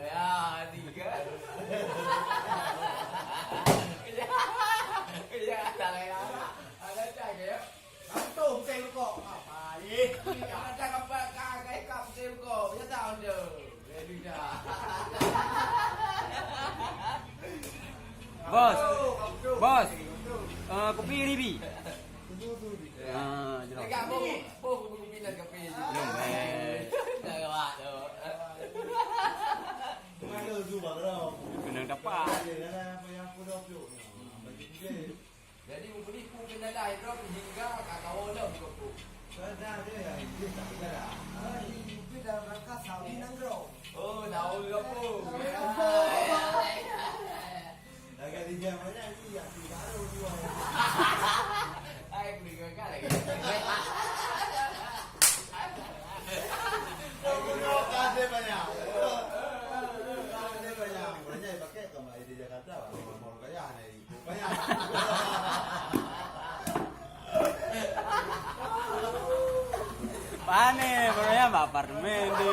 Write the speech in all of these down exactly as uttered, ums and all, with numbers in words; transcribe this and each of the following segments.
Ya, tiga. Ya, ya, tak payah. Ada tak ya? Kantong teh rukok. Apa ye? Ada kapal ka, ka ikat teh rukok. Biasa on je. Ready dah. Bos. Bos. Eh, kopi ni, Bi. Ah, jelas. Dekat bong, bong kopi dan kopi. Belum, eh. Dah lewat tu. Kena dapat. Jadi, Bubuli, peue keunalah droe hingga ka kawoe lom keu peue? Keunalah dia, dia tak keunalah. Ah, ini mungkin dalam rangka sawi nanggroe. Oh, tahu ke apa? Lagak dia banyak ni, ya, tu baru dua. Ai, kena gagal lagi. Aku nak kasih banyak. Kasih banyak. Banyak pakai kembali di Jakarta, orang-orang kaya ni. Pane, baru ya, Mbak apartemen di.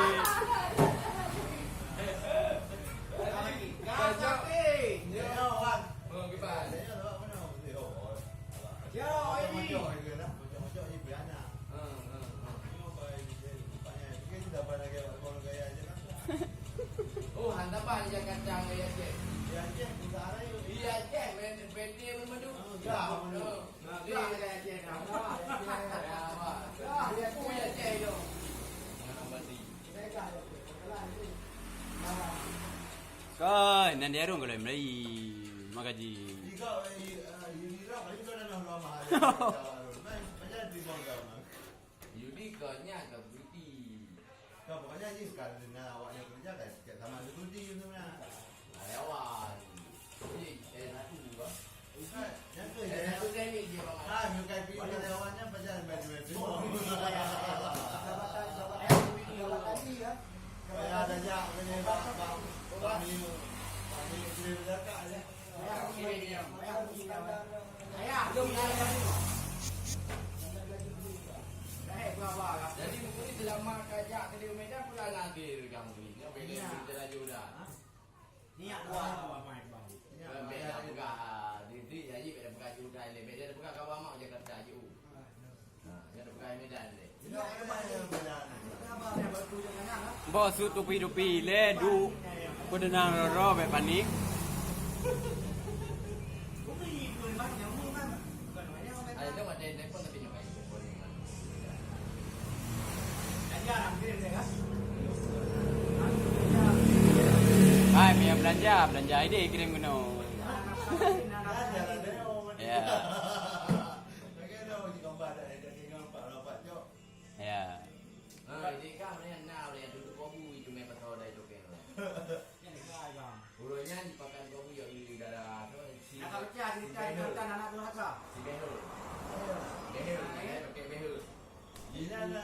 Oh, hantapan di Jakarta, di Aceh. Di Aceh, di Aceh, main P T mana tu? Ah, dah, mana tu? Kai, nan di Arung kalau mulai makaji. Yudi kau nya kau berhenti. Kau pokoknya ni kalau dengan awaknya kerja kan, sama seperti itu nah. Karyawan. Jadi, eh, satu juga. Jadi, mungkin selama kajak ke Medan, pernah nanti kamu ni. Medan kita laju dah. Niat buat apa, Mak? Beda peugah, di, di, jadi beda peugah juta ilée. Beda peugah kawan mak Jakarta aju. Ha, beda peugah Medan deh. Bos su tupi-tupi lé du. Kudenang roro bek panik. Ada tu ada telepon tapi nyokai. Hai, punya belanja, belanja ideh kirim kena. Ya.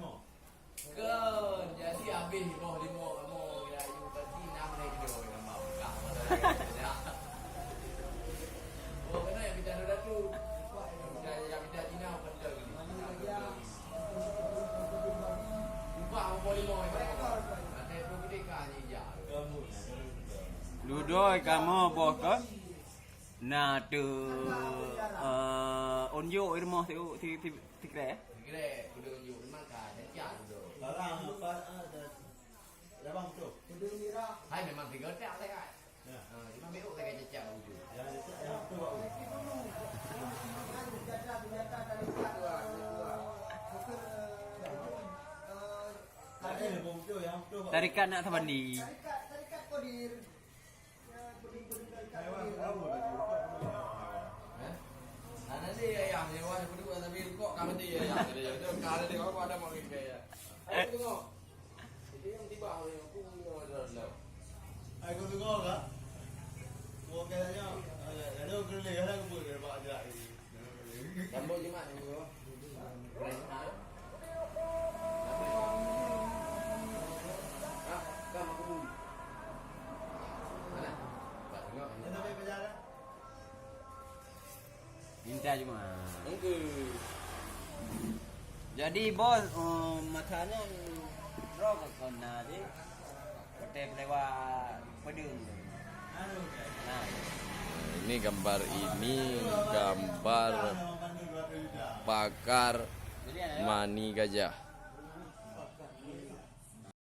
Kon, jadi habéh boh limong kamoe, ya, yu pasti enam ribu nama buka. Oh, kena yang kita ada tu. Yang kita, yang kita Cina betul ni. Buka boh limong. Ada tu gede kan ni ya. Ludo kamoe boh kon. Na tu, eh, unjuk i rumoh ti, ti, ti, ti kre. Ti kre, kudu unjuk memang ka, dan cak kudu. Barang apa ada? Labang tu. Hai memang tiga tak saya kan. Ya. Ha, cuma beuk saya cak kudu. Ya, cak yang tu baru. Ada yang betul, yang betul. Tarikat nak terbandi. Hah? Ana dia yang nyawa dia pun tapi kok kamu dia yang dia. Dia kalau dia kau ada mau ke ya. Ayo tengok. Itu yang tiba hari aku punya ada dalam. Ayo tengok lah. Mau kayaknya ada kena ada kebun dia pak aja ini. Sambung Jumat ni bro. Boleh Jumat. Hah? Kan aku beli. Mana? Tak tengok. Minta Jumat. Enggak. Jadi bos, eh, masa nyoe droe kon na di. Watèe lewat peudeueng. Nah. Ini gambar, ini gambar pakar mani gajah.